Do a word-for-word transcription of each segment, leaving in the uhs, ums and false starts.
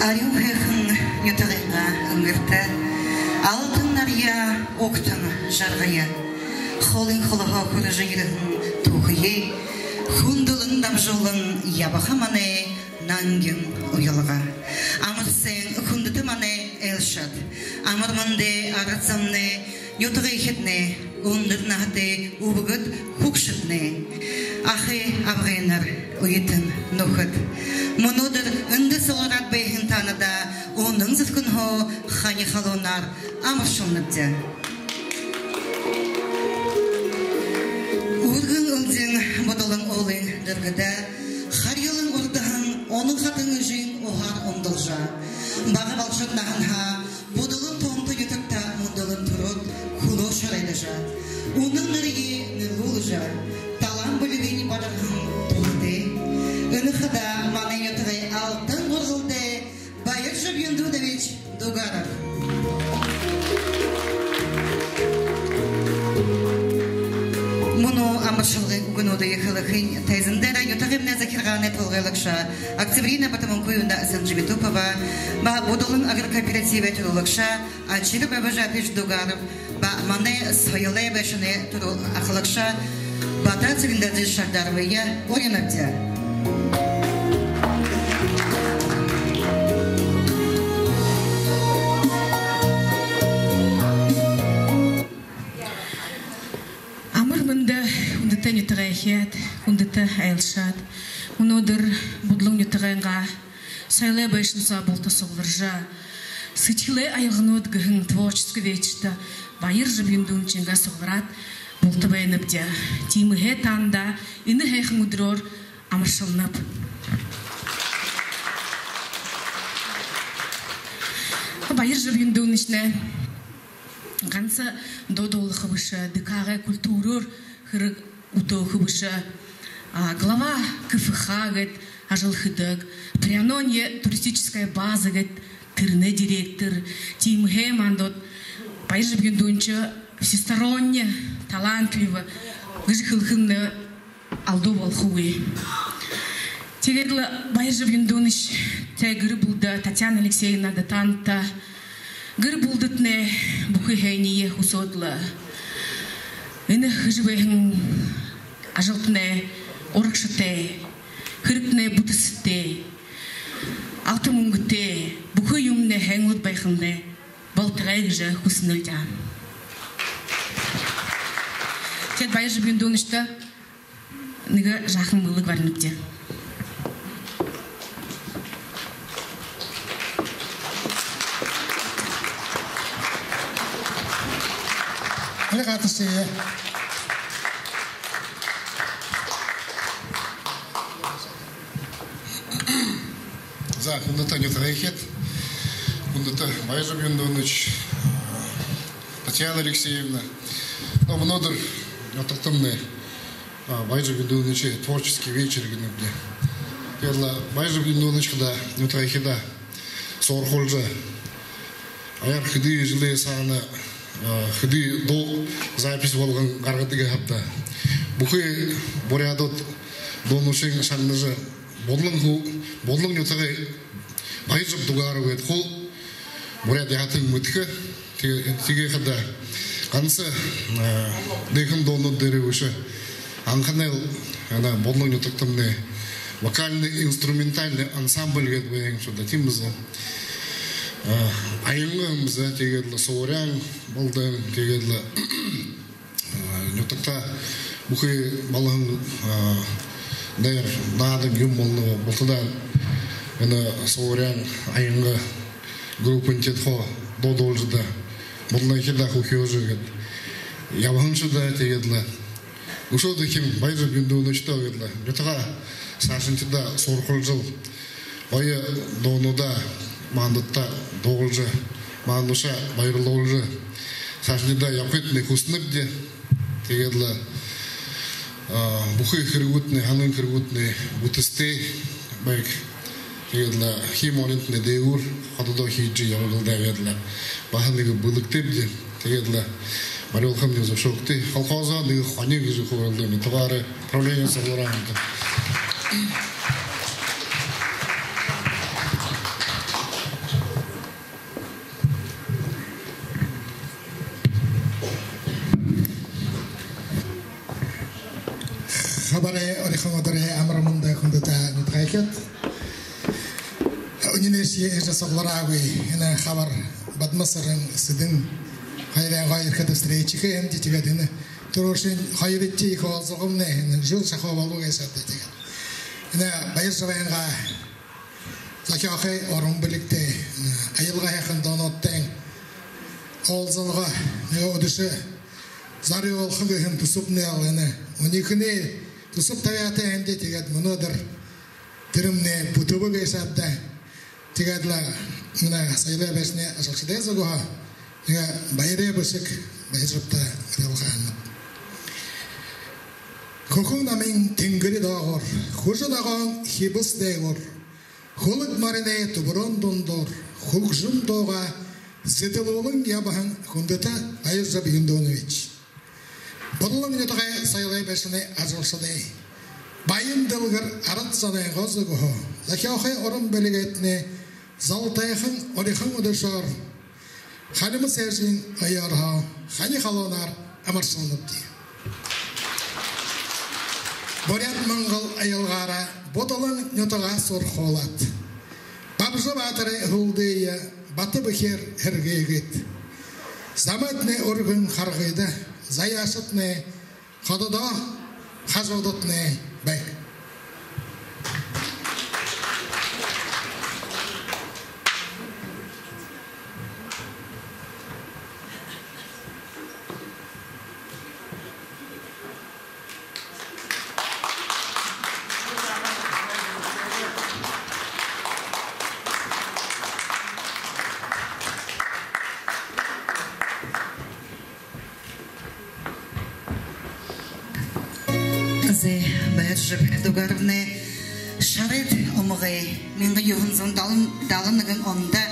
Арюун һайхан нютагайнгаа үнгэртэ алтан нарьяа, угтан жаргая. Холын холоһоо хүрэжэ ерэһэн түүхэеэ хүндэлэн дамжуулан ябаха манай нангин уялга. Амар сайн, хүндэтэ манай айлшад! Амар мэндэ, арад зомнай, нютагайхиднай, үндэр наһатай үбгэд, хүгшэднай, ахай абгайнар, үетэн нүхэд! Мүнөөдэр эндэ суглараад байһан таанадаа үнэн зүрхэнһөө хани халуунаар амаршалнабди. Үргэн Элдин Будалан уулын дэргэдэ харюулан урдаһан Унан хатан эжын уһаар ундалжа, бага балшар наһанһаа Будалан тоонто нютагта мүндэлэн түрөөд, хүлөө шоройдожо, үнэн нэрые нэрлүүлжэ, талаан бэлигынь бадарһан түлхэртэй, энэ хадаа манай нютагай алтан гургалдай Баир Жабъюндунович Дугаров. Мүнөө амаршалгын үгэнүүдые хэлэхын тайзан дээрэ нютагаймнай захиргаанай толгойлогшо Октябрина Батомункуевна Санжибитупова ба Будалан агрокооперативэй түрүүлэгшэ Очир Бабажапович Дугаров ба манай соёлой байшанай түрүү ахалагша Бата Цырендазович Шардаровые уринабди. Амар мэндэ, хүндэтэ нютагайхид, хүндэтэ айлшад! Мүнөөдэр Будалан нютагайнгаа соёлой байшан соо булта сугларжа, «Сэдьхэлэй аялганууд» гэһэн творческий вечертэ Баир Жабъюндуновичайнгаа суглараад булта байнабди. Тиимэһээ таанадаа энэ һайхан үдэрөөр амаршалнаб. Баир Жабъюндуновичнай ганса дуу дуулаха бэшэ, ДК-гай культураар хэрэг үтөөхэ бэшэ, а, глава КФХ гээд ажал хэдэг, «Пряное» туристическая база гээд тэрэнэй директор. Тиимэһээ мандаа Баир Жабъюндунович всесторонне талантливо гэжэ хэлэхэмнай алдуу болохогүй. Тиигээд лэ Баир Жабъюндуновичтай гэр бүлэдэ, Татьяна Алексеевна, Датанта, гэр бүлэдэтнай бүхы һайниие хүсөөд лэ, энэ хэжэ байһан ажалтнай урагшатай, хэрэгтнай бүтэсэтэй, алта мүнгэтэй, бүхы юумэмнай һайн лэ байхамнай болтогой гэжэ хүсэнэл даа. Тиигээд Баир Жабъюндуновичта нэгэ жаахан бэлэг баринабди. Али гатасые. За, хүндэтэ нютагайхид, хүндэтэ Баир Жабъюндунович, Татьяна Алексеевна. Но мүнөөдэр нютагтамнай, а, Баир Жабъюндуновичай творческий вечер гэнэбди. Тиигээд лэ Баир Жабъюндунович хадаа нютагайхидаа суурхуулжа, аяар хэды жэлэй саана, а, хэды дуу запись болгон гаргадаг һэн ааб даа. Бүхы буряадууд дуунуудые шагнажа, Будалан хуу, Будалан нютагай Баир Жаб Дугаров гээд хуу буряад яһатан мэдэхэ. Тии-, тиигээд хадаа ганса, а, дээдэ дуунууд дээрэ бэшэ, анханай, ана, Будалан нютагтамнай вокально-инструментальный ансамбль гээд байһан юм шуу даа, тиимэ бэзэ. А, аянга юм бэзэ, тиигээд лэ суурян болодог, тиигээд лэ, а, нютагта бүхы балһан, а, найр, наадан юумэн болоно, бултадаа энэ суурян, аянга группануудые хуу дуудуулжа даа, Будаланайхидаа хүхеэжэ гээд ябаһан шуу даа. Тиигээд лэ үшөө дахин Баир Жабъюндуновичтаа гээд лэ нютагаа саашанхидаа суурхуулжал, гоё дуунуудаа мандаа дуулжа, мандаа баярлуулжа, саашанхидаа ябахыетнай хүсэнэбди. Тиигээд лэ, а, бүхы хэрэгүүдтнай, һанан хэрэгүүдтнай бүтэсэтэй байг. Тиигээд лэ хии мүнөөнэй дээгүүр хододоо хэжэ ябаг лэ даа гээд лэ, баһа нэгэ бэлэгтэйбди. Тиигээд лэ барюулхамнай зүбшөөгты. Колхозоо нэгэ хони гэжэ хөөрэлдэнэ, тугаарай правление суглараа һэн даа. Хабарай оройхон үдэрөөр амар мэндэ, хүндэтэ нютагайхид. Үнинэй шэнэ жэл суглараагүй. Энэ хабар Бадма-Сэрэн, Сэдэн хоёрой гоё ерэхэдэ встреча хэһэмди. Тиигээд энэ түрүүшын хоёрдохи ехэ уулзалгамнай энэ жэл шахуу болоо гээшэ даа. Тиигээд энэ Баяржабайнгаа зохёохы уран бэлигтэй, аялга һайхан дуунуудтай уулзалга нэгэ үдэшэ зорюулха гэһэн түсэбнай лэ энэ. Үнинэй түсэб табяатай һэмди, тиигээд мүнөөдэр тэрэмнай бүтэбэ гээшэ даа. Тиигээд лэ энэ соёлой байшангай ажалшадай зүгһөө нэгэ баярай бэшэг Баяржабта хэлэхэ һанаатнаб. Хүхэ номин тэнгэри доогуур, хүжэ ногоон хибэс дээгүүр, хүлэг моринай түбэрөөн дундуур хүгжэм дуугаа зэдэлүүлэн ябаһан хүндэтэ Баяржаб Юндонович, Будалан нютагай соёлой байшангай ажалшадай, баян дэлгэр арад зонойнгоо зүгһөө зохёохы уран бэлигтнай золотойхон оройхон үдэшөөр, халима сээжын оёорһоо хани халуунаар амаршалнабди. Буряад-монгол аялгаараа Будалан нютагаа суурхуулаад, Бабжа баатарай һүлдые бата бэхеэр һэргээгээд, замайтнай үргэн харгыда, заяашадтнай хододоо, хажуудатнай байг. Зэ, Баяржаб Дугаровнай шарайд омогой. Мянга юһэн зуун далан, далан нэгэн ондо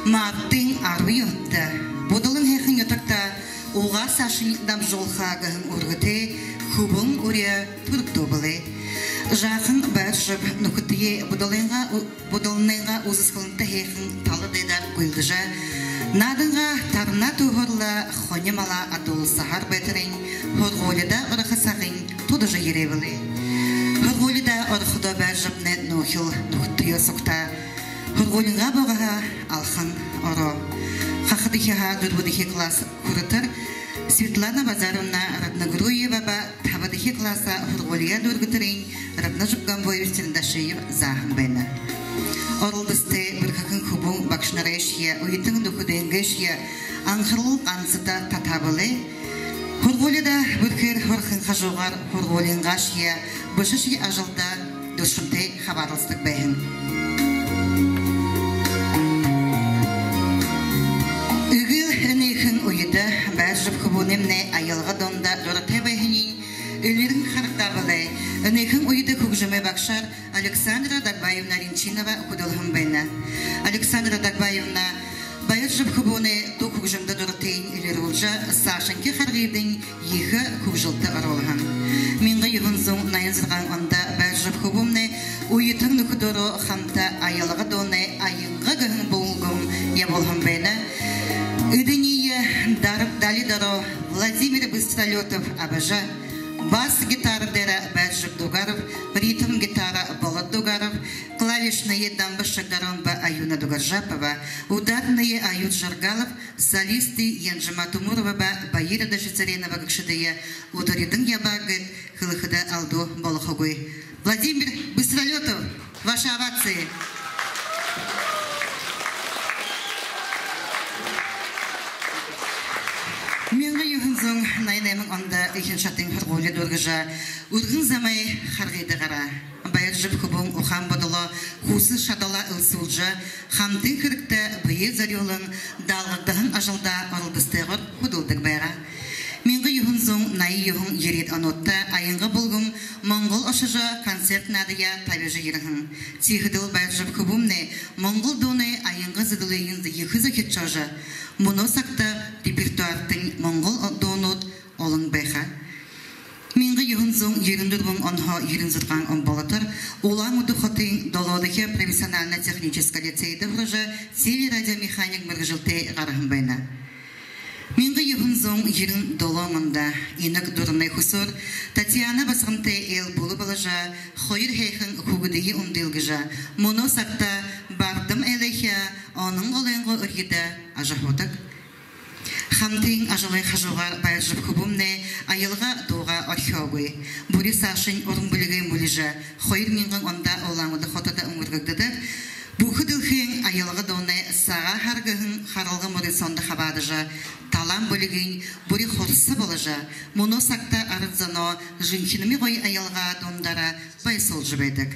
мартын арбан юһэндэ Будалан һайхан нютагта угаа саашань дамжуулха гэһэн үүргэтэй хүбүүн үри түрэгдөө бэлэй. Жаахан Баяржаб нүхэдтэеэ Будаланайнгаа у-, Будаланайнгаа үзэсхэлэнтэ һайхан тала дайдаар гүйлдэжэ, наадангаа тарнаа түһөөр лэ хони малаа адуулсаһаар байтарынь, һургуулида орохо сагынь тудажа ерээ бэлэй. Һургуулида ороходоо Баяржабнай нөөхил нүхэдтэеэ сугтаа һургуулиингаа богоһо алхан ороо. Хахадахиһаа дүрбэдэхи класс хүрэтэр Светлана Базаровна Раднагуруева ба табадахи класса һургуулияа дүүргэтэрынь Радна Жуггамбоевич Тендашиев зааһан байна. Оролдостой бэрхэхэн хүбүүн багшанарайшье, үетэн нүхэдэйнгээшье анхарал гансата татаа бэлэй. Һургуулида бэрхээр һураһан хажуугаар һургуулиингаашье, бэшэшье ажалда дүршэмтэй хабаадалсадаг байһан. Эгээл энэхэн үедэ Баяржаб хүбүүмнай аялга дуундаа дуратай байһаниинь элирэн харагдаа бэлэй. Энэхэн үедэ хүгжэмэй багшаар Александра Дагбаевна Ринчинова хүдэлһэн байна. Александра Дагбаевна Баяржаб хүбүүмнай дуу хүгжэмдэ дуратайень элирүүлжэ, саашанхи харгыдань ехэ хүгжэлтэ оруулһан. Мянга юһэн зуун наян зургаан ондо Баяржаб хүбүүмнай үетэн нүхэдөөрөө хамта аялга дуунай «Аянга» гэһэн бүлгэм ябуулһан байна. Эдэниие дар-, дали дороо Владимир Быстролётов абажа, бас гитара дээрэ Баяржаб Дугаров, ритм гитара Болот Дугаров, клавишные Дамба Шагдарон ба Аюна Дугаржапова, ударные Аюд Жаргалов, солисты Янжама Тумурова ба Баира Дашицыренова гэгшэдые ударидань ябаа гээд хэлэхэдэ алдуу болохогүй. Владимир Быстролётов, ваши овации. Мянга юһэн зуун наян найман ондо эхин шатын һургуули дүүргэжэ, үргэн замай харгыда гараа. Баяржаб хүбүүн ухаан бодолоо, хүсэ шадалаа элсүүлжэ, хамтын хэрэгтэ бэеэ зорюулан, даалгагдаһан ажалдаа оролдостойгоор хүдэлдэг байгаа. Мянга юһэн зуун наян юһэн, ерээд онуудта «Аянга» бүлгэм Монгол ошожо, концерт наадаяа табижа ерэһэн. Тиихэдэл Баяржаб хүбүүмнай монгол дуунай аянга зэдэлыень ехэ зохидшоожо, мүнөө сагта репертуартань монгол дуунууд олон байха. Мянга юһэн зуун ерэн дүрбэн онһоо ерэн зургаан он болотор Улаан-Үдэ хотын долоодохи профессионально-техническэ лицейдэ һуража, телерадиомеханик мэргэжэлтэй гараһан байна. Мянга юһэн зуун ерэн долоон ондо инаг дурнай хүсөөр Татьяна басагантай айлбула боложо, хоёр һайхан хүүгэдые үндылгэжэ, мүнөө сагта бардам айлайхи Онон голойнгоо эрьедэ ажаһуудаг. Хамтын ажалай хажуугаар Баяржаб хүбүүмнай аялга дуугаа орхёогүй. Бүри саашань уран бэлигээ мүлижэ, хоёр мянган ондо Улаан-Үдэ хотодо үнгэргэгдэдэг Бүхэ дэлхэйн аялга дуунай «Сагаан һара» гэһэн харалга мүрысөөндэ хабаадажа, талаан бэлигынь бүри хурса боложо, мүнөө сагта арад зоноо жэнхэнэми гоё аялга дуунуудаараа баясуулжа байдаг.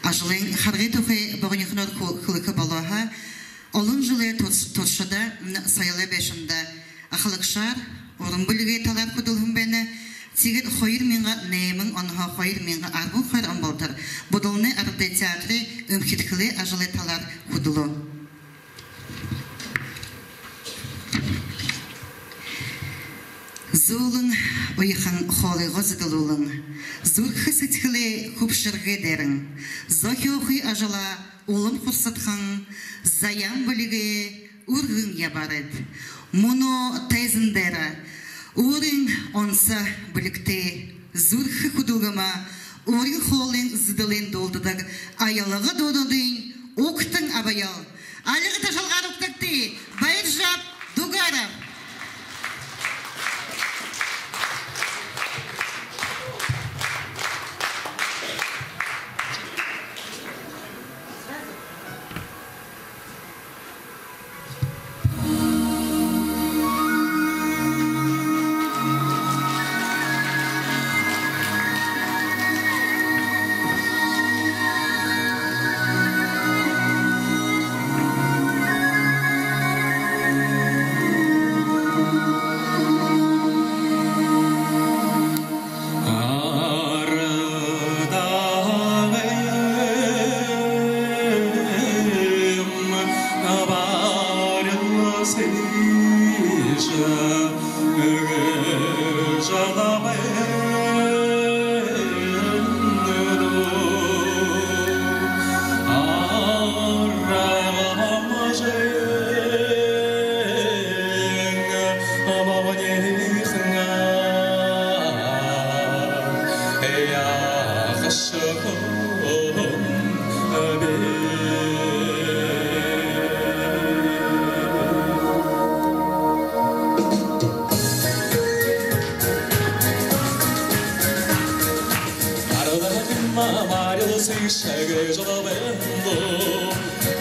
Ажалай харгы тухай богонихноор ху-, хэлэхэ болоо һаа, олон жэлэй тур-, туршада, м, соёлой байшанда ахалагшаар уран бэлигэй талаар хүдэлһэн байна. Тиигээд хоёр мянга найман онһоо хоёр мянга арбан хоёр он болотор Будаланай арадай театрай эмхидхэлэй ажалай талаар хүдэлөө. Зөөлэн уяхан хоолойгоо зэдэлүүлэн, зүрхэ сэдьхэлээ хүбшэргэ дээрэн, зохёохы ажалаа улам хурсадхан, заяан бэлигээ үргэн ябаарайт. Мүнөө тайзан дээрэ өөрын онсо бэлигтэй, зүрхэ хүдэлгэмэ, өөрын хоолойн зэдэлэй дуулдадаг аялга дуунуудынь угтан абаял. Альга ташалгаар угтагты. Баяржаб Дугаров.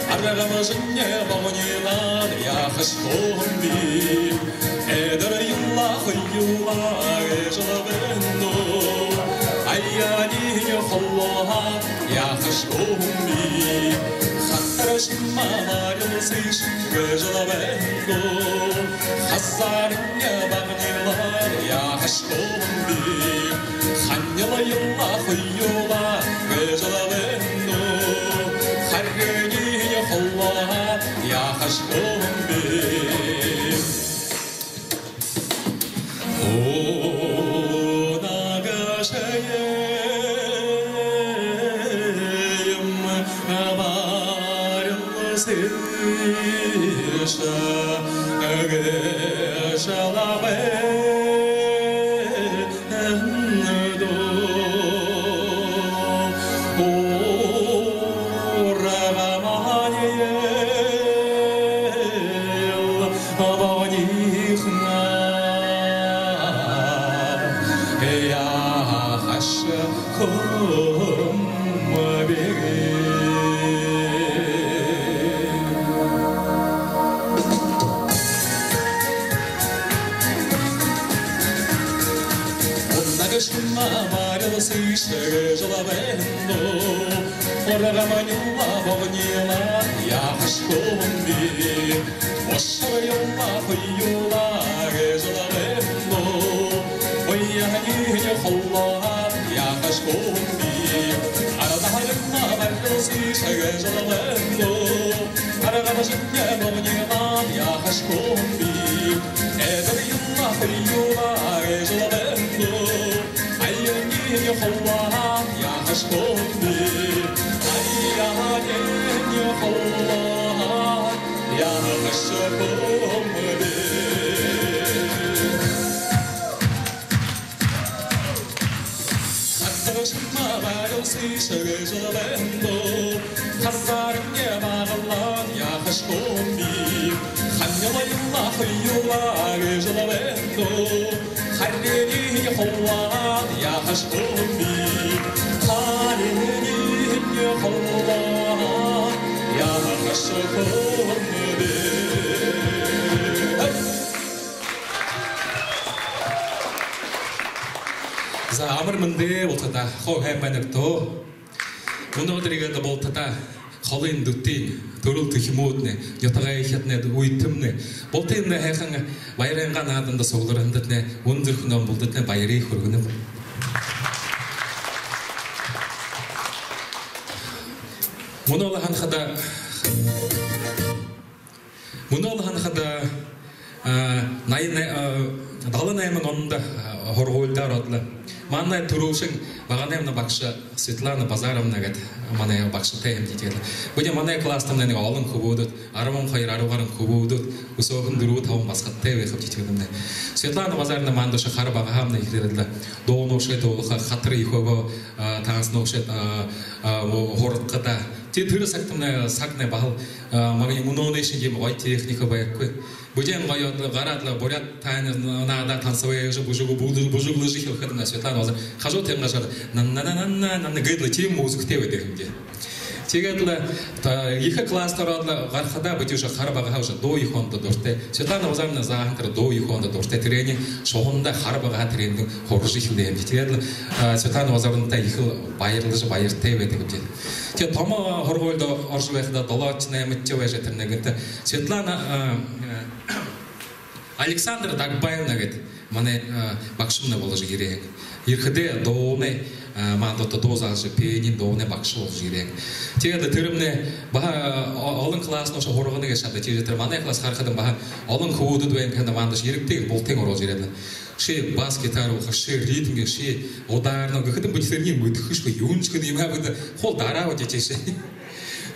Аргамажань богониинь яахаш хүмби, эдэр юла хоюулаа гэжэл байна. Аяниинь холоһоо яахаш хүмби, хатаршан маарилсыш гэжэл байна. Хазаарынь багнилаа яахаш хүмби, ханила юла хоюулаа гэжэл байна. Харгыниинь холоһоо яахаш хүмби. Унагашаа юм барилсыш гэжэл байна. Унагашан маарилсыш гэжэл байна. Аргамань юла богониинь яахаш хүмби, ушар юла хоюулаа гэжэл байна. Аяниинь холоһоо яахаш хүмби, аргамань юла богониинь яахаш хүмби, аяниинь холоһоо яахаш хүмби. Аргамажань богониинь яахаш хүмби, эдэр юла хоюулаа гэжэл байна. Аяниинь холоһоо яахаш хүмби, аяниинь холоһоо яахаш хүмби. Шэрэжэл байна даа, хазаарни магалаад яахашгүй би. Ханилайла хоюулаа гэжэл байна даа, хариниинь хулаад яахашгүй би. Хариниинь хулаад яахашгүй би. За, амар мэндэ, бултадаа хуу һайн байна гүт? Мүнөөдэр иигээд бултадаа холын дүтын, түрэл түхимүүднай, нютагайхиднай, үетэмнай, бултыемнай һайхан баярайнгаа нааданда сугларһандатнай, үнэн зүрхэнһөө бултадатнай баярые хүргэнэб. Мүнөөл һанахада, мүнөөл һанахада, а, наян най-, а, далан найман ондо, а, һургуулида ороодла. Манай түрүүшын баганаймнай багша Светлана Базаровна гээд манай багшатай юм гэжэ. Бидэ манай класстамнай нэгэ олон хүбүүд, арбан хоёр, арбан гаран хүбүүд, үсөөхэн дүрбэ-табан басагадтай байха гэжэ юм даа. Светлана Базаровна манда үшөө хара багаһаамнай ехээр дуулуушье дуулаха, хатар ехэ, а, танцануушье, а, а, һургахада. Тиигээд тэрэ сагтамнай, сагнай баһал, а, манай мүнөөнэйшье иимэ гоё техника байхагүй. Бидэ гоё гараадла буряад танец, наада танцевать хэжэ, бүжэг, бүжэг, бүжэглэжэ эхилхэдэмнай Светлана Базаровна хажуу тээһээ ганшаад нанна-нанна-нанна-нанна гээд лэ тиимэ музыкатай байдаг юм даа. Тиигээдлэ, та, ехэ класста ороодла гарахада бидэ үшөө хара багаһаа үшөө дуу ехэ ондо дуратай. Светлана Базаровна зааһан тэрэ дуу ехэ ондо дуратай. Тэрэниие шуһанда хара багаһаа тэрэндэнь һуража эхилээ юм даа. Тиигээдлэ, а, Светлана Базаровнатай ехэл баярлажа, баяртай байдаг юм даа. Тиигээд томо һургуулида орожо байхада долоодохи, наймадахи байжа тэрэнэй гэнтэ Светлана, а, а, Александра Дагбаевна гээд манай, а, багшамнай боложо ерээ. Ерэхэдээ дуунай, а, манда дуу заажа, пенин дуунай багша боложо ерээ. Тиигээд тэрэмнай баһа, а, о-, олон класснуудые һургана гэжэ шадаха. Тиигээд тэрэ манай класс харахадам баһа олон хүбүүд байна гэхэдэ, манда ерэгты, бултыень оруулжа ерээдлэ. Ши бас-гитара болохо, ши ритм гээ, ши ударна гэхэдэ, бидэ тэрэниие мэдэхэшьегүй, юун гэжэ юм бэ даа, хуу дараабди тиишээ.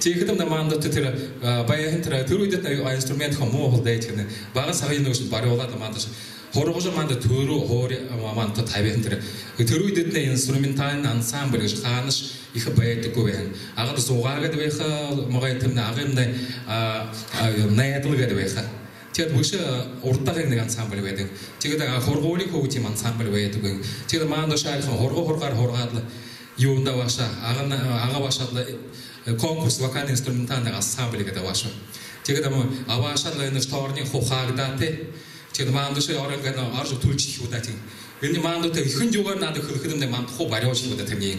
Тиихэдэмнай манда тэрэ, а, баяһан тэрэ, тэрэ үедэтнай инструмент хуу муу һаа даа тиигээд. Бага сагай нүгөөшни бариулаад манда һургажа, манда түрүү һуури, а, манда табиһан тэрэ. Тэрэ үедэтнай инструментальный ансамбль гэжэ хаанашье ехэ байдаггүй байһан. Агада «Зугаа» гээд байха, могойтомнай, Агымнай, а, а, «Найдал» гээд байха. Тиигээд бэшэ, а, урдагай нэгэ ансамбль байдаг. Тиигээд, а, һургуулиин хүүгэдэй ансамбль байдаг. Тиигээд манда үшөө һурга-, һургаар һургаадлэ, юундэ абаашаа, Агын, Ага абаашаадла, э, конкурс вокально-инструментальный ансамбль гээд абаашаа. Тиигээд ама абаашаадла, энэ шторни хуу хаагдаатай. Тиигээд манда үшөө орон гээд орожо түлэжэ хэбэ даа тиигээд. Энэ манда тээ хэн юугээр наада хэлэхэдэмнай манда хуу бариулжа хэбэ даа тэрэниие.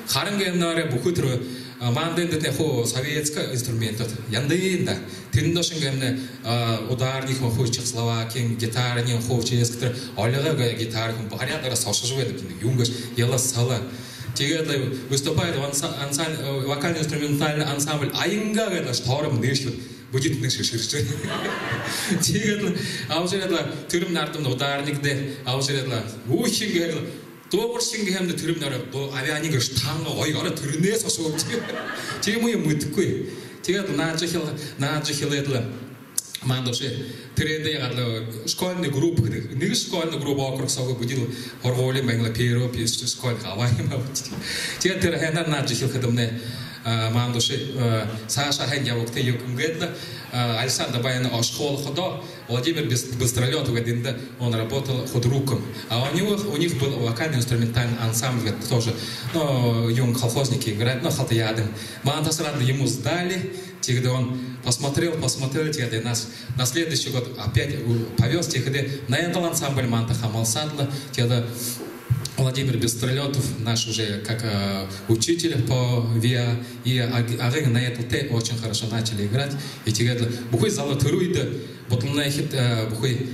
Харин гэмнэ арай бүхы тэрэ, а, манда эндэ тээ хуу советскэ инструментнүүд. Яндын даа. Тэндэ ошонь гэмнэ, а, ударни хуу Чехословакиин, гитарни хуу чешскэ, тэрэ олигой гитара хуу баряад арай сошожо байдаг юм. Юун гээшэ, яла сала. Тиигээд лэ выступает в анса-, анса-, э, вокально-инструментальный ансамбль «Аянга» гээд лэ шторни нээшэбэ. Бидэ тэндэ шэшэршэбэ. Тиигээд лэ абажа ерээдлэ, тэрэмнай арадамнай ударник даа, абажа ерээдлэ, үхин гээд лэ, дууршан гэхэмнай тэрэмнай арай дуу, абяани гээшэ танга гоё, арай тэрэнээ сошооб. Тиимэ юм мэдэхэгүй. Тиигээд лэ наадажа эхил-, наадажа эхилээдлэ, манда үшөө тэрээндэ яагаадла школьный группа гэдэг. Нэгэ школьный группа округ соогоо, бидэ һургуулиин байнал первый пьесу школьный абаа юм аа. Тиигээд тэрэ һайнаар наадажа эхилхэдэмнай, а, манда үшөө, а, саашаа һайн ябагты, юун гээд лэ, а, Александр баян ошохо болоходоо Владимир Бес-, Быстролётов гэдэг, он работал худруком. А у него, у них был вокально-инструментальный ансамбль, говорит, тоже, ну, юун, колхозники играют, ну, халтаяадан. Манда асараад, ему сдали, тиигээд он посмотрел, посмотрел, тиигээд нас на следующий год опять у-, повёз, тиихэдэ «Найдал» ансамбль манда хамһалсаадлэ, тиигээд Владимир Быстролётов, наш уже как, э, учитель по виа, и Аг-, Агын Найдалтай очень хорошо начали играть. И тиигээд лэ бүхы залуу, тэрэ үедэ Будалнайхид, э, бүхы,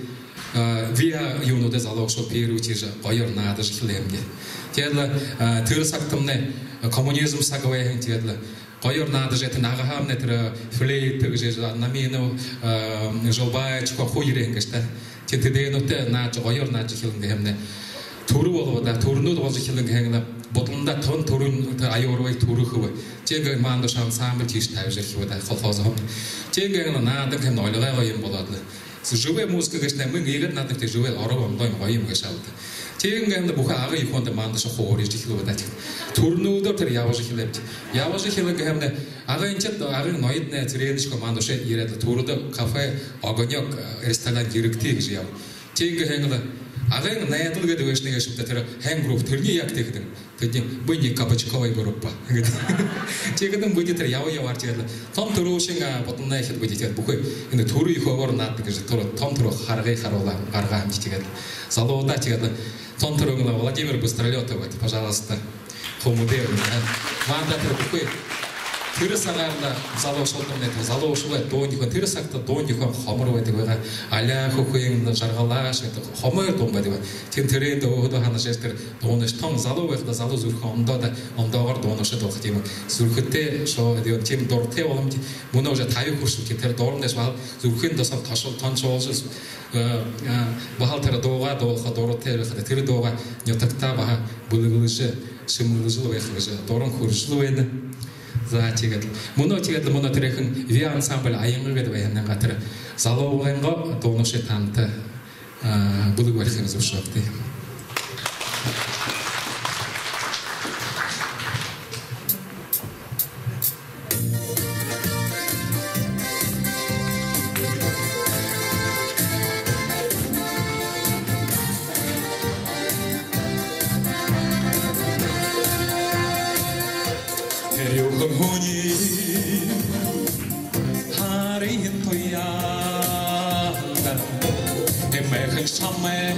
э, виа юунуудай залуу шуу первый тиижэ гоёор наадажа эхилээ юм даа. Тиигээд лэ, э, тэрэ сагтамнай коммунизм саг байһан, тиигээд лэ гоёор наадажа, тэрэ Агаһаамнай тэрэ флейта гэжэ, Наминов, э, Жолбаевич хуу ерээ һэн гээшэ даа. Тиигээд тэдэнүүтэй наадажа, гоёор наадажа эхилээ һэмнай. Түрэ болобо даа, түрэнүүд боложо эхилээ һэмнай. Будаланда тон түрын, тэрэ аюурай түрэ хэбэ. Тиигээд манда үшөө ансамбль тиишэ табижа ерэхэ юм даа, колхозһоо. Тиигээд лэ наадан һэмнай олигой гоё юм болоод лэ. Живая музыка гээшэ, мүн иигээд наадана гээшэ, живая орог ондоо юм, гоё юм гээшэ ааб даа. Тиигээд гээ һаамнай бүхы Агын юухэндэ манда шахуу орожо эхилээ бэд даа. Түрүүн үдэр тэрэ ябажа эхилээ бэд даа. Ябажа эхилээ гээ һаамнай Агыншад, Агын ноёднай, цыреныш манда үшөө ерээд лэ, түрүүндэ кафе «Огонёк», э, ресторан «Ерэгты» гэжэ ябаа. Тиигээд гээ һаамнай Агын найдал гээд байһан гээшэ бэд даа, тэрэ һайн группа, тэрэниие яг тиихэдэнь. Тэдэнь: «Мы не кабачковая группа», гээд. Тиихэдэнь бидэ тэрэ ябаа ябаар тиигээд лэ тон түрүүшын, а, бодолнай ехэ бэд даа, тиигээд бүхы энэ түрүү ехэ үгөөр наадана гэжэ, түрүү, тон түрүү харгы харуулаа, гаргаа һэмди тиигээд лэ. Залуудаа тиигээд лэ тон түрүүн лэ Владимир Быстролётов гээд, пожалуйста. Хомодой, а, манда тэрэ бүхы тэрэ сагаар лэ залуушуулнай, тэрэ залуушуулай дуун юухэн, тэрэ сагта дуун юухэн хомор байдаг байгаа. «Аляа хүхын жаргалаа» шэгтэй хомор дуун байдаг байгаа. Тиин тэрээндэ өөһэдөө һанажа тэрэ дуунайш, тон залуу байхада залуу зүрхэн ондоо даа, ондоогоор дуунайшье дуулаха тиимэ зүрхэтэй шоо, тиимэ дуратай болоһон юм. Мүнөө уже табида хүрсэн, тэрэ дуунайш баһал зүрхын досоо тошол, тоншолжо, э, э, баһал тэрэ дуугаа дуулаха дуратай байхада, тэрэ дуугаа нютагтаа баһа бэлэглэжэ, шэмэглэжэл байха гэжэ дуран хүрэжэл байна. За, тиигээд мүнөө, тиигээд мүнөө тэрэ хэн, «Ви» ансамбль «Аянга» гээд байһан, тэрэ залуугайнгаа дуунайшье таанадта, а, бэлэг бариха юм зүбшөөгты. Тэрэ юухэн һүни һарын туяанда эмээхэн шамай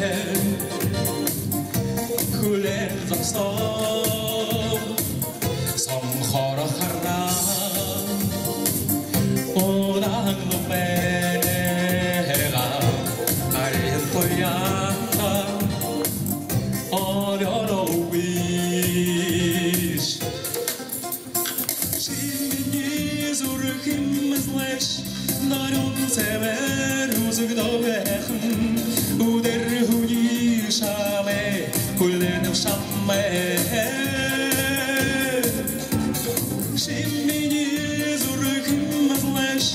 хүлеэн зогсоо. Сонхоор хараа удаан лэ байгаа һарын туяанда, орёороо үгыш. Ши минии зүрхэн мэзэлээш, нарин сэбэр үзэгдөө байхань, үдэр һүни шамай хүлеэнэб шамай. Ши минии зүрхэн мэзэлээш,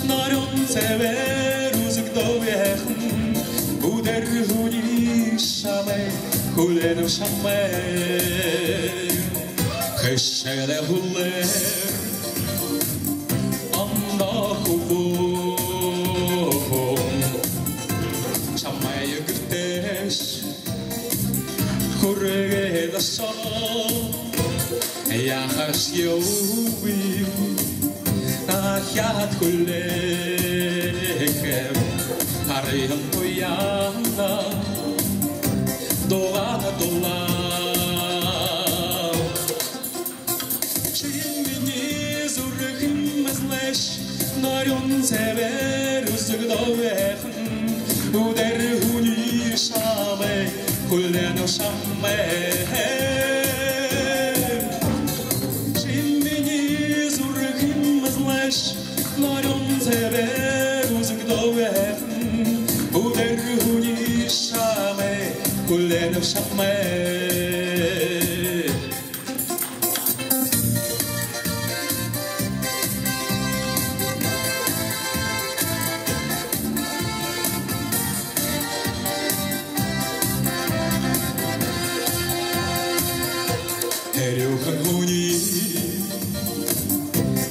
нарин сэбэр үзэгдөө байхань, үдэр һүни шамай хүлеэнэб шамай. Хэшээлэй хүлеэр ондоо хүбүүн шамай гэртээш хүргөөд ошоо. Яахашье үгы, дахяад хүлеэхэм һарын туяанда, дуугаа дуулаад. Ши минии зүрхэн мэзэлээш, нарин сэбэр үзэгдөө байхань, үдэр һүни шамай хүлеэнэб шамай. Ши минии зүрхэн мэзэлээш, нарин сэбэр үзэгдөө байхань, үдэр һүни шамай хүлеэнэб шамай. Тэрэ юухэн һүни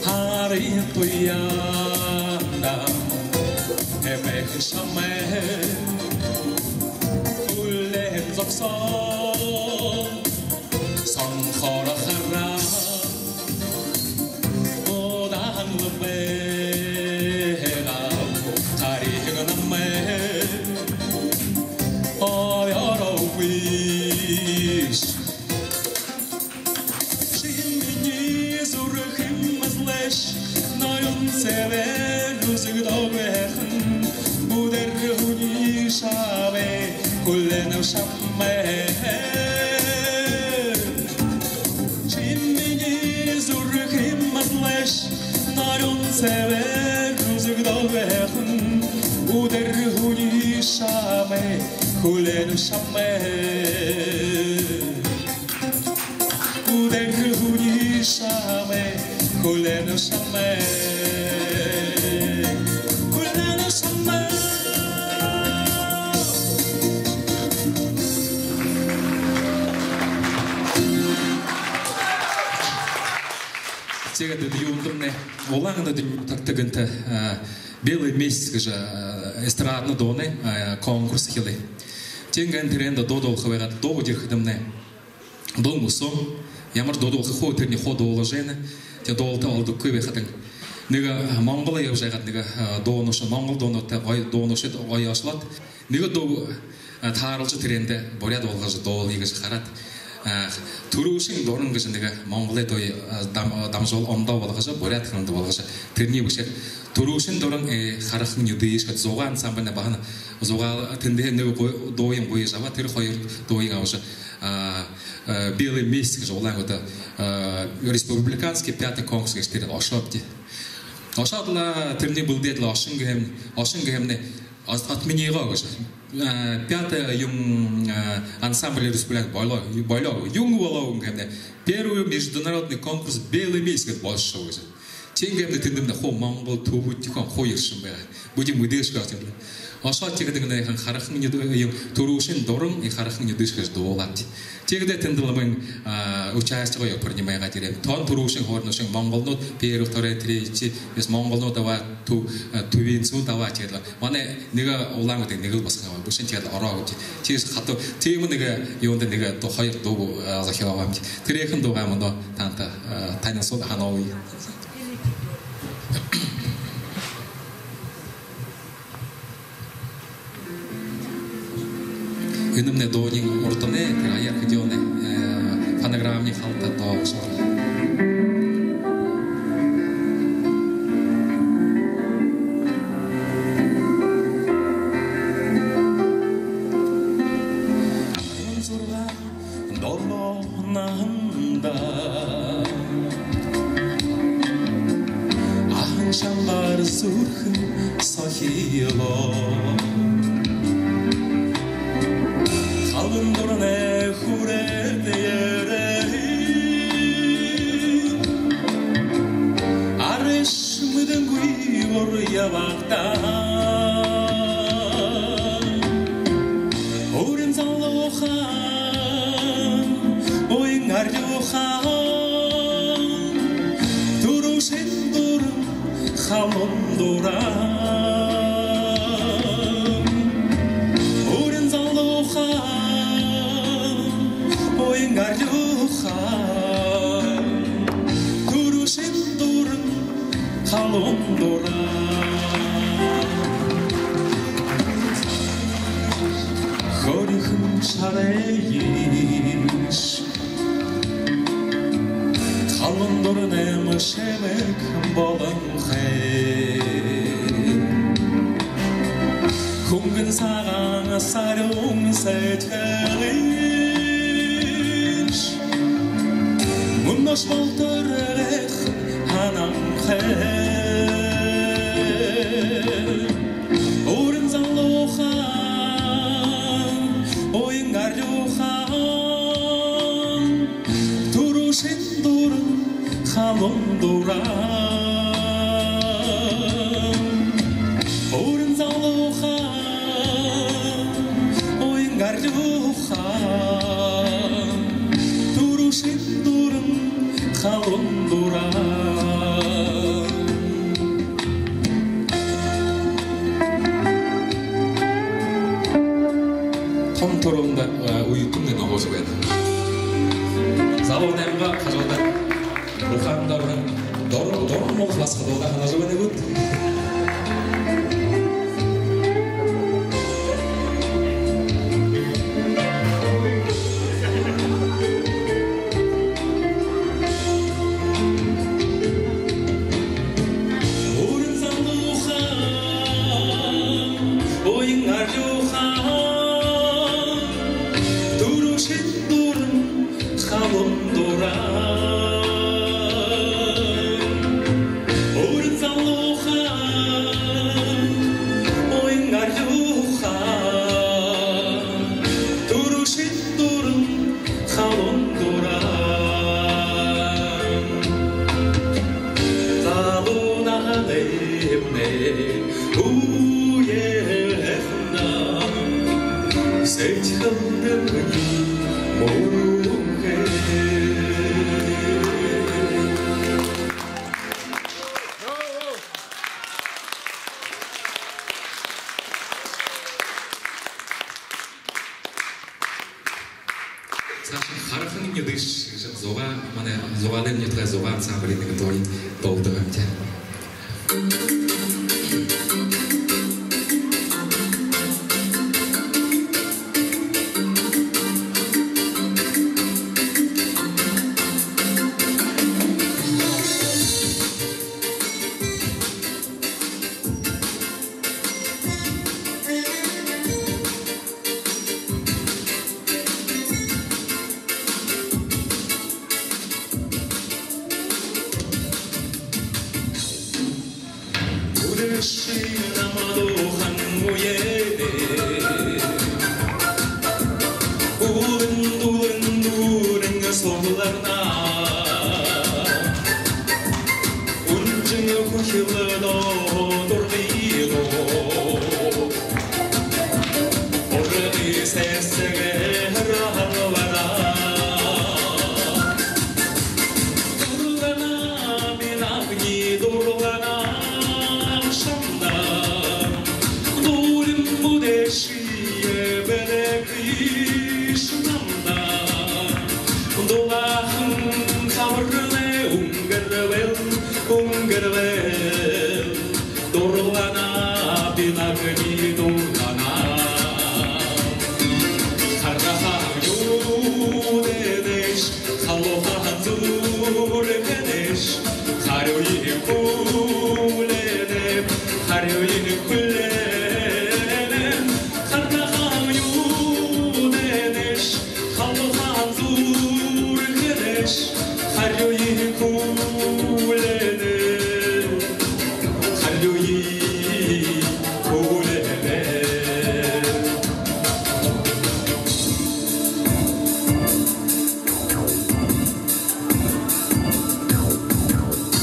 һарын туяанда эмээхэн шамай хүлеэн зогсоо. Сонхоор хараа удаан лэ байгаа һарын намай, орёороо үгыш. Ши минии зүрхэн мэзэлээш, нарин сэбэр үзэгдөө байхань, үдэр һүни шамай хүлеэнэб шамай. Ши минии зүрхэн мэзэлээш, нарин сэбэр үзэгдөө байхань, үдэр һүни шамай хүлеэнэб шамай. Үдэр һүни шамай хүлеэнэб шамай. Хүлеэнэб шамай. Тиигээд юундэмнай Улаан-Үдын нютагта гэнтэ, а, «Белый месяц» гэжэ, а, эстрадна дуунай, а, конкурс эхилээ. Тиигээд тэрээндэ дуу дуулаха байгаад, дуу үгы ерэхэдэмнай, дуун үсөөн. Ямар дуу дуулаха хуу, тэрэнээ хуу дуулажа байна. Тиигээд дуулалта олдоггүй байхадань, нэгэ, а, Монголдо ябажа байгаад, нэгэ, а, дуунууша, монгол дуунуудтай гоё дуунууша, гоё ошолоод, нэгэ дуу, а, тааруулжа, тэрээндээ буряад болгожо дуулая гэжэ хараад, а, «Түрүүшын дуран» гэжэ нэгэ Монголой дуу, а, дам-, дамжуул ондоо болгожо, буряад хэлэндэ болгожо, тэрэнээ бэшээд, «Түрүүшын дуран, э, харахан нюдыш» гээд, «Зугаан» ансамбльнай баһа, «Зугаан», тэндээ нэгэ гу-, дууень гуйжа абаа, тэрэ хоёр дууень абажа, а, а, «Белый месяц» гэжэ Улаан-Үдэ, а, республиканский пятый конкурс гэжэ тэрэ ошообди. Ошоод лэ, тэрэнээ бэлдээд лэ, ошоһон гэһэм-, ошоһон гэһэмнай от-, отменёо гэжэ. А, пятый юун, а, ансамбль республиканский болёо, болёо. Юун болооб гэхэдэ, первый международный конкурс «Белый месяц» гээд болошоо гэжэ. Тиигээд тэндэмнай хуу монгол, түбэд, тиихэдэ хуу ерэһэн байгаа. Бидэ мэдээшье ошообди. Ошоод, тиигээд иигээд харахан нюдыш, юун, «Түрүүшын дуран, э, харахан нюдыш» гэжэ дуулаабди. Тиигээд тэндэ лэ мүн, а, участие гоё принимайгаад ерээ. Тон түрүүшын, хойноошын монголнууд, первый, второй, третий, эс монголнууд абаа, тү-, а, түбиин зон абаа, тиигээд лэ манай нэгэ Улаан-Үдын, нэгэ лэ Басаган абаа. Бэшэ, тиигээд лэ ороо гүбди. Тиигээд хатуу, тиимэ нэгэ юундэ нэгэ дуу, хоёр дуу, а, зохёогообди. Тэрэ ехэ дуугаа мүнөө таанадта, а, танилсуулха һанаа. Энэмнай дууниинь урданай, тэрэ аяар хэдиинэ, э, фонограммын халта дуу ошоо. Долоон наһандаа аһан шангаар зүрхэн сохилоо. Халуун дурнай хүрээд ерээ. Арайшье мэдэнгүй гур ябагдаа. Өөрын залуухан, уян арюухан, түрүүшын дуран, халуун дуран. Өөрын залуухан, уян арюухан, түрүүшын дуран, халуун дуран. Хөөрхэн шарайш, халуун дурнайм шэмэг болонхой. Хүнгэн сагаан сарюун сэдьхэлыш мүнөөшье болтор гайхаһан һананхай. Өөрын залуухан, уян арюухан, түрүүшын дуран, халуун дуран. Өөрын залуухан, уян арюухан, түрүүшын дуран, халуун дуран. Тон түрүүндэ, э, үетэн энэ һуужа байна. Залуунаймнай хажууда ухаанда орон дор-, дорн мол басагад һанажа байна гүт? Өөрын залуухан, уян арюухан, түрүүшын дуран, халуун дуран. Өөрын залуухан, уян арюухан, түрүүшын дуран, халуун дуран. Залуу наһандаа эмнэ үе эхна. Саашань «Харахан нюдэш» гэжэ зугаа, манай Зугаалайн нютагай зугаа ансамблиин нэгэ дууень дуулдаг юм даа. Үдэшын намда уһан үедэ, уулын дүүрэн дүүрэн сугларна. Үнжэн хүхилдөө дургыдаа, ургы сэсэгээр албараа. Дурлана би нагни, дурлана шамда, дуулим үдэшые бэлэглыш намда. Дулаахан хабарнай үнгэрбэл, үнгэрбэл, дурлана би нагни, дурлана. Харахан нюдэш, халуухан зүрхэнэш, харюуе хүлеэнэб, харюуе хүлеэнэб. Харахан нюдэш, халуухан зүрхэнэш, харюуе хүлеэнэб, харюуе хүлеэнэб.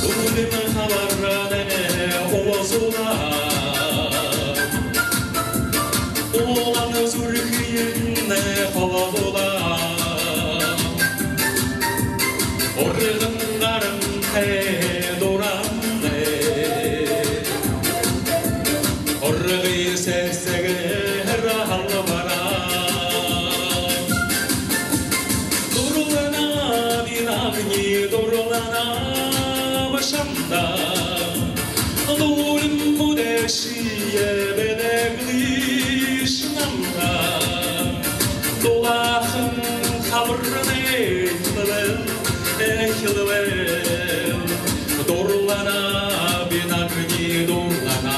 Дуулим хабарнай улзуулаа, улаан зүрхыемнай холбуулаа. Урган гарантай дуранай, ургы сэсэгээр албараа. Дурлана би нагни, дурлана шамда, дуулим үдэшые бэлэглыш намда. Дулаахан хабарнай эхилбэл, эхилбэл, дурлана би нагни, дурлана.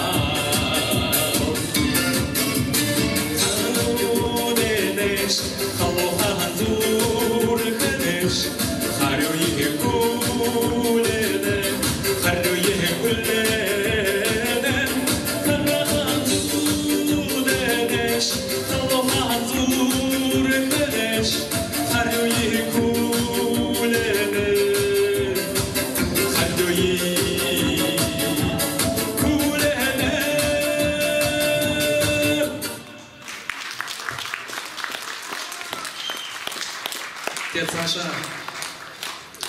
Нюдэш, халуухан зүрхэнэш, харюуе хүлеэнэб, харюуе хүлеэнэб. Харахан нюдэш, халуухан зүрхэнэш, харюуе хүлеэнэб, харюуе хүлеэнэб. Тиигээд саашаа,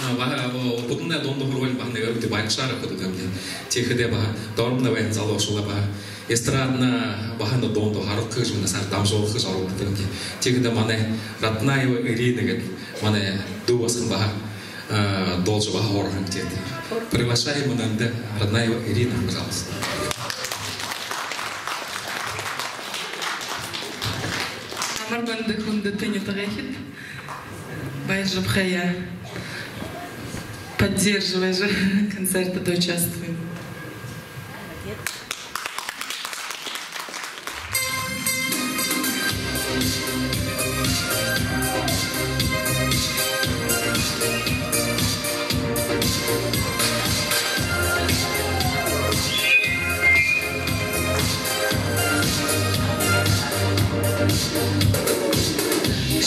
а, баһа, о, Буддын дунда һургуулиин баһа нэгэ үдэр багшаар хүдэлдэг юм даа. Тиихэдээ баһа доромнай байһан залуушуулаа баһа эстрадна баһа нэгэ дуунда харуулха гэжэ, манай саашаа дамжуулха гэжэ оролдодог юм даа. Тиихэдээ манай Раднаева Ирина гээд манай дүү басаган баһа, а, дуулжа баһа һураха юм даа. Приглашаем мүнөөндэ Раднаева Ирина, пожалуйста. Амар мэндэ, хүндэтэ нютагайхид. Баяжабхая. Поддерживай же, концертда участвуй.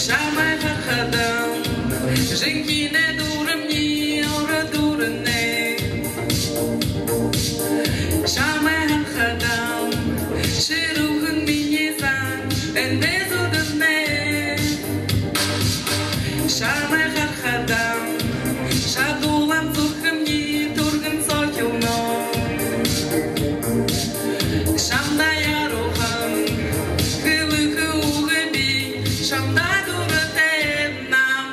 Шамайе харахадам, жэнхэни дүүрэмни ороод дүүрэнэ. Шамайе харахадам, шэрүүхэн минии сан эндэ зүүдэнэ. Шамайе харахадам, шадуулан зүрхэмни түргэн сохилно. Шамда яаруулхан хэлэхэ үгэ бии, шамда дуратайб нам.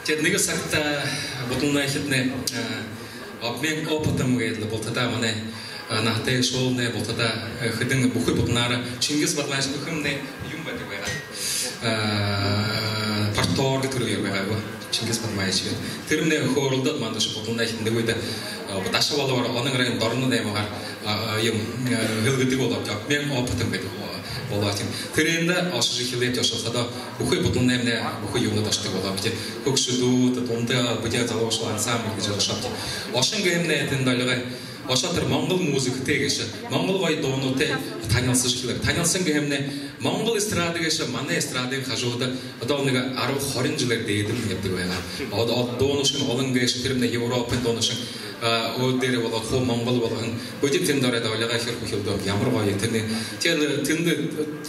Тиигээд нэгэ сагта Будалнайхиднай, э, обмен опытом гээд лэ бултадаа манай, э, наһатай шуулнай бултадаа, э, хэдэн бүхы Будалнаараа Чингис Бадмаевич гэхэмнай юм байдаг байгаа. Э, парторг түрүүн байгаа гү. Чингис Бадмаевич гээд. Тэрэмнай хөөрэлдөөд, манда ши Будалнайхид нэгэ үедэ, э, Даша болоороо Онон район Дорнын аймагаар, э, юм, э, хэлэдэг болоо, обмен опытом гэдэг болоо. Тэрээндэ ошожо эхилээд, ошоходоо бүхы Будалнаймнай бүхы юунууд ошодог болоо. Бидэ хүгшэдүүд, дунда бидэ залуушуул ансамбль гэжэ ошообди. Ошоһон гэхэмнай тэндэ олигой ошоод, тэрэ монгол музыкатай гээшэ, монгол гоё дуунуудтай танилсажа эхилээб. Танилсаһан гэхэмнай монгол эстрада гээшэ манай эстрадын хажууда одоо нэгэ арбан, хорин жэлээр дээдэ ябадаг байгаа. Од-, од-, дуунуудшни олон гээшэ, тэрэмнай Европын дуунуудшни, а, өөдэрөө болоод, хуу монгол болоһон. Бидэ тэндэ ороод, олигой хэр хүхилдөө, ямар гоё. Тэндэ, тиигээд тэндэ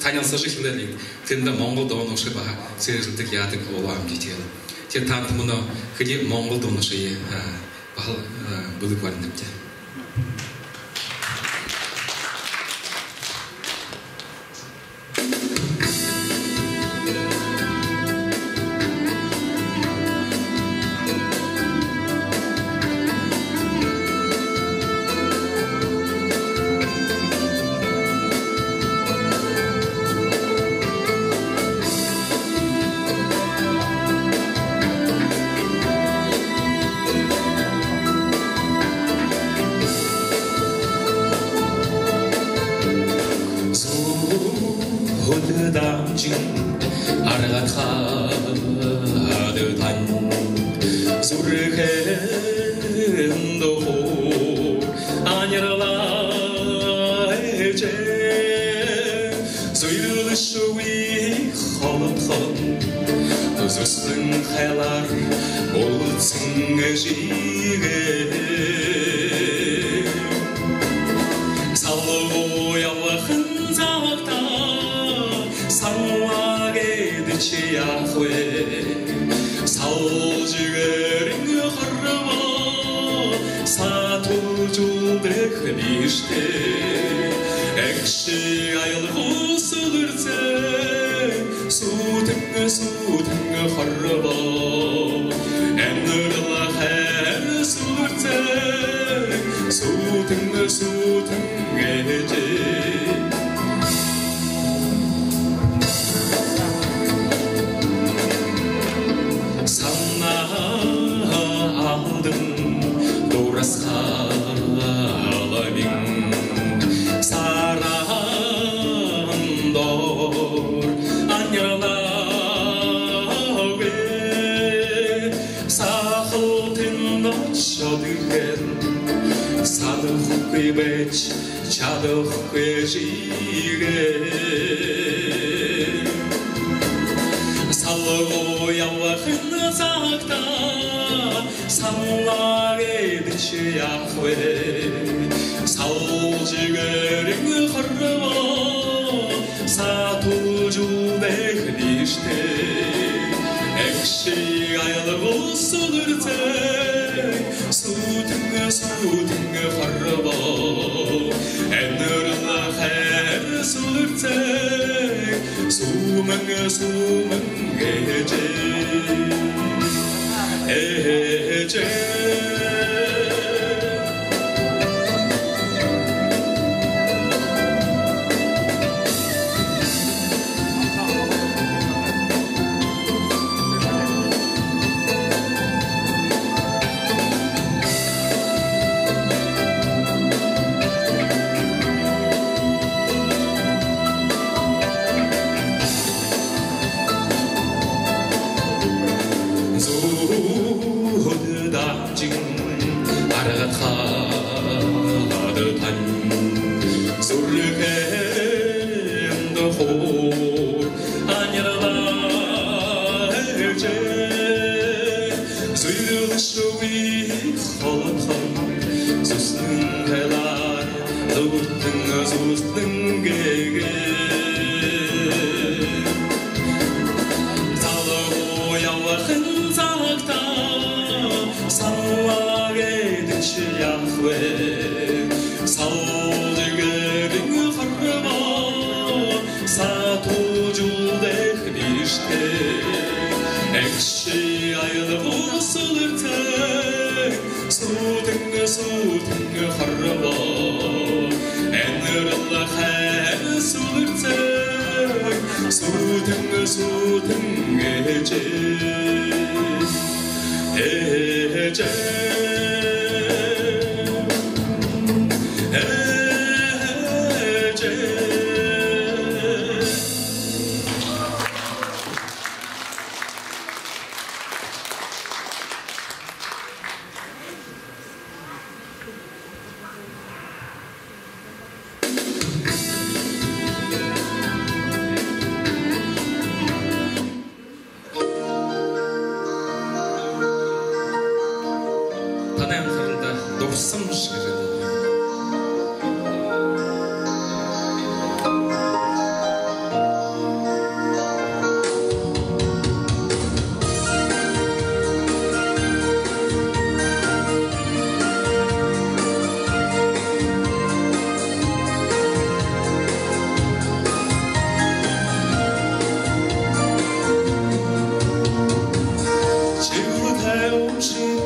танилсажа эхилээд, тэндэ монгол дуунуудшни баһа сээжэлдэг, яадаг болоо юм даа. Тиигээд, тиигээд таанадта мүнөө хэды монгол дуунуудшье, а, баһал, а, бэлэг баринабди. Зүһэд дамжан аргадахада тань, зүрхэн дохо анирла эжы, зүйрлэшэгүй холодхон зүсэнэй хайлаар үлдсэн эжыгээ. Салгуу ябаһан сагта саналаа гэдэг ши яахаб? Сал жэгээрэн хорбоо сатуулжа үлдэхэ бэшэ даа. Эгшэ аялга сүлэрцэн, сүүтэн, сүүтэн хорбоо, энэрэл хайр сүлэрцэн, сүүтэн, сүүтэн эжы. Санаа алдан дурасхаа ламын сараан доор анирла үгы. Сахалтын дошоо дээрэ санахагүй байжа чадахагүй эжыгээ. Салгуу ябаһан сагта саналаа гэдэг ши яахаб? Сал жэгээрэн хорбоо сатуулжа үлдэхэ бэшэ даа. Эгшэ аялга сүлэрцэн, сүүтэн, сүүтэн хорбоо, энэрэл хайр сүлэрцэн, сүүмэн, сүүмэн эжы. Эжы. Зүһэд дамжан аргадахада тань, зүрхэн дохо анирла эжы, зүйрлэшэгүй холодхон зүсэнэй хайлаар зүгтэн зүсэнэй гээгээ. Салгуу ябаһан сагта саналаа гэдэг ши яахаб? Сал жэгээрэн хорбоо сатуулжа үлдэхэ бэшэ даа. Эгшэ аялга сүүлтэ, сүүтэн, сүүтэн хорбоо. Энэрэл хайн сүүлтэ, сүүтэн, сүүтэн эжы. Эжы. Эжы. Танай анхаралда «Дурсамжа» гэжэ дуу. Шэбэртэй уушиг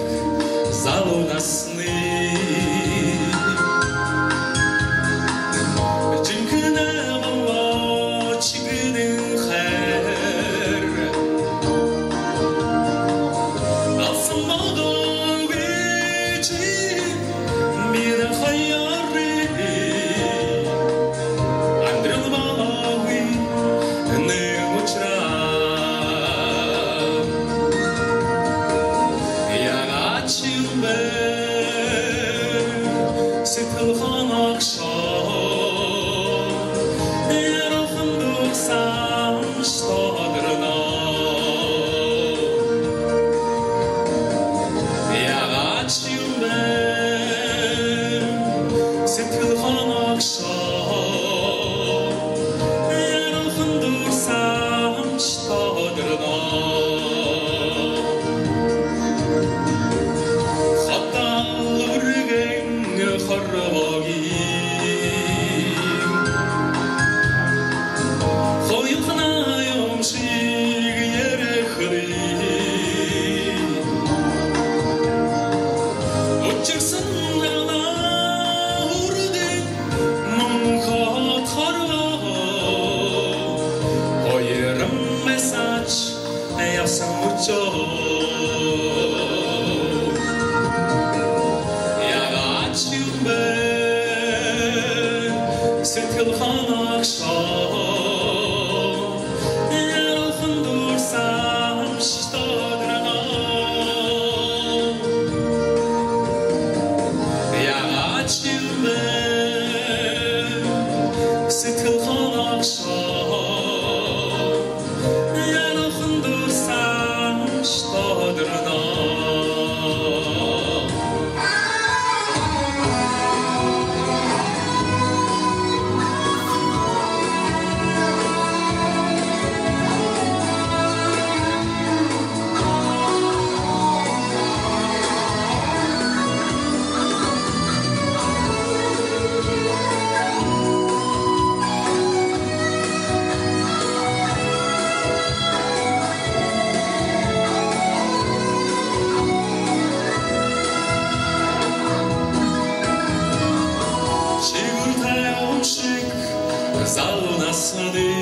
залуу наснай. Жэнхэни болоо шэгэнэн хайр. Алсан болоогүй ши бидэ хоёрой амидарал болоогүй энэ ушараа. Яагаад юм бэ сэдьхэл хоногшоо, ярахан дурсамжа тодорно. Яагаад юм бэ сэдьхэл хоногшоо, ярахан дурсамжа тодорно. Хотон үргэн хорбоогүй. Хоюулханаа юм шэг ерэхэдээ. Учирсан галаа үргэн мунхаг хорбоо. Хоёром байсаач ябаһан үшөө. Яагаад юм бэ сэдьхэл хоногшоо, ярахан дурсамжа тодорно. Яагаад юм бэ сэдьхэл хоногшоо, ярахан дурсамжа тодорно. Шэбэртэй уушиг залуу наснай.